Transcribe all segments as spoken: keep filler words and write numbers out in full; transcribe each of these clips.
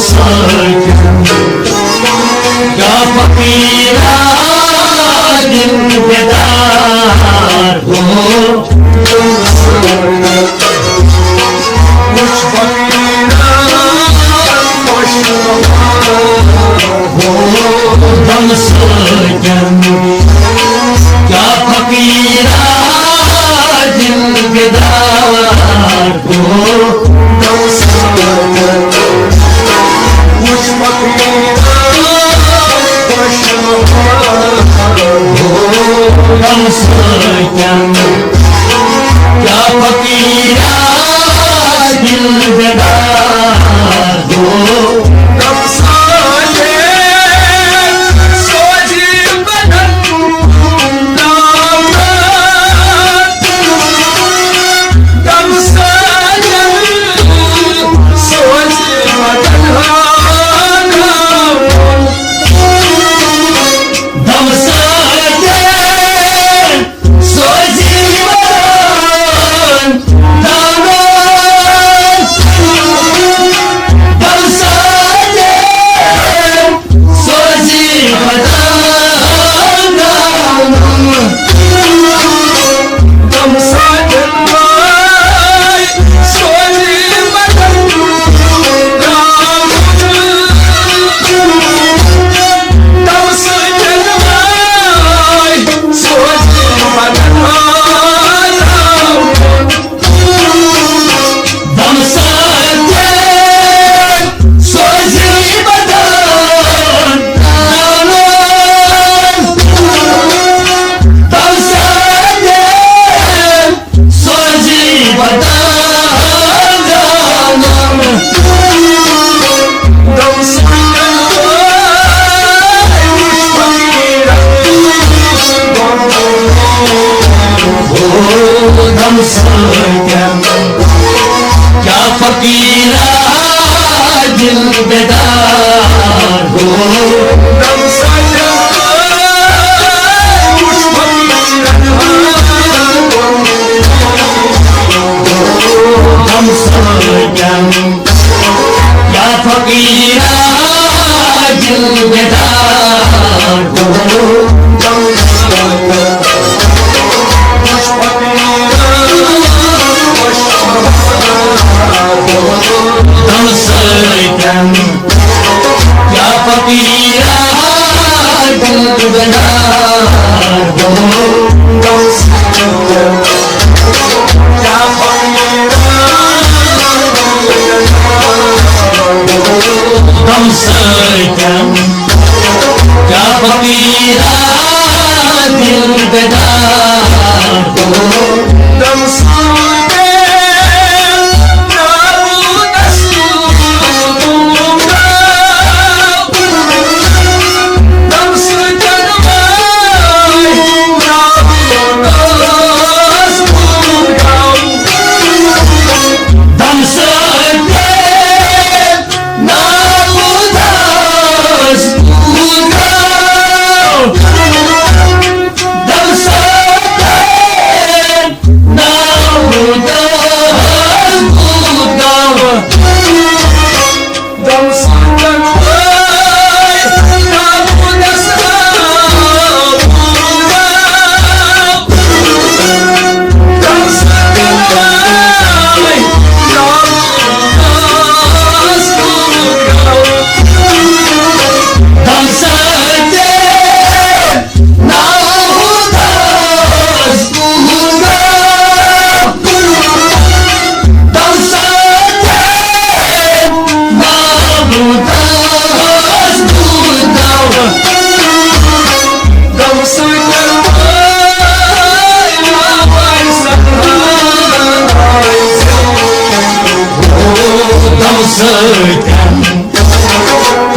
سۭتۍ۔ کیٛاہ فقیٖرا دِل بیدار گوٚو۔ وٕچھ فقیٖرا خۄش غمہٕ سۭتۍ۔ کیٛاہ فقیٖرا دِل بیدار گوٚو۔ وٕچھ فقیٖرا خۄش غمہٕ سۭتۍ۔ کیٛاہ فقیٖرا دِل بیدار گوٚو۔ غمہٕ سۭتۍ سوزی بدن دامن۔ غمہٕ سۭتۍ سوزی بدن دامن۔ غمہٕ سۭتۍ سوزی بدن دامن۔ غمہٕ سۭتۍ سوزی بدن دامن۔ غمہٕ سۭتۍ سوزی بدن دامن۔ غمہٕ سۭتۍ سوزی بدن دامن۔ غمہٕ سۭتۍ سوزی بدن دامن۔ غمہٕ سۭتۍ سوزی بدن دامن۔ غمہٕ سۭتۍ غمہٕ سۭتۍ کیٛاہ فقیٖرا دِل بیدار گوٚو۔ غمہٕ سۭتۍ غمہٕ سۭتۍ کیٛاہ فقیٖرا دِل بیدار گوٚو۔ غمہٕ سۭتۍ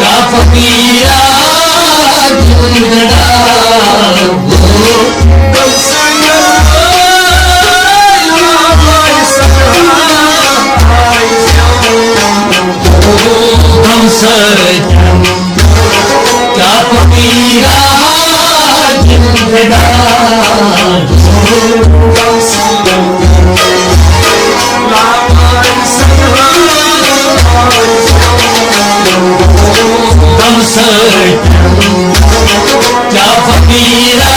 کیٛاہ فقیٖرا دِل بیدار گوٚو۔ غمہٕ سۭتۍ کیٛاہ فقیٖرا دِل بیدار گوٚو۔ غمہٕ سۭتۍ سۭتۍ کیٛاہ فقیٖرا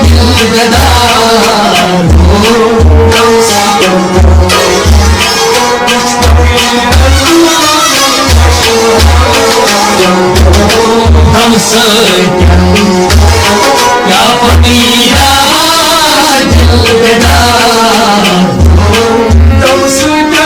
دِل بیدار گوٚو۔ غم سۭتۍ کیٛاہ فقیٖرا دِل بیدار گوٚو۔ غم سۭتۍ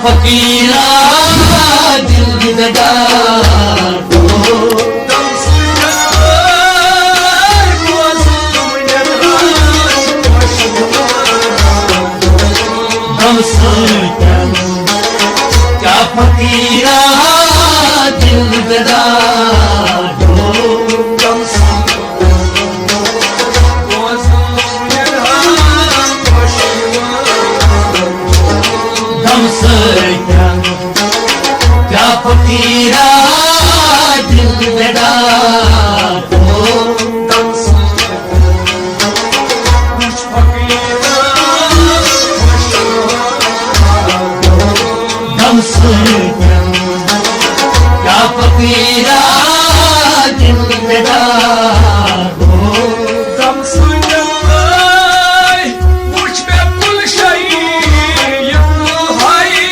فقیرا دل بدار غم سۭتۍ کیٛاہ فقیرا دل بدار غم سۭتۍ کیٛاہ فقیرا دل بیدار غم سۭتۍ کیٛاہ فقیرا دل بیدار غم سۭتۍ وٕچھ مےٚ کُل شے یِہوٚے۔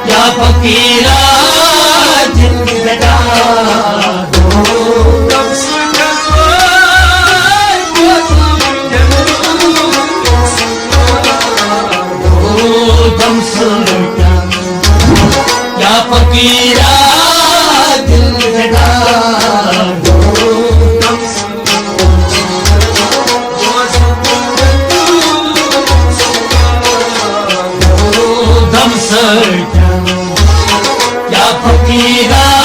یا فقیرا دل بیدار ہو، دم سکن، یا فقیرا دل بیدار ہو، دم سکن، یا فقیرا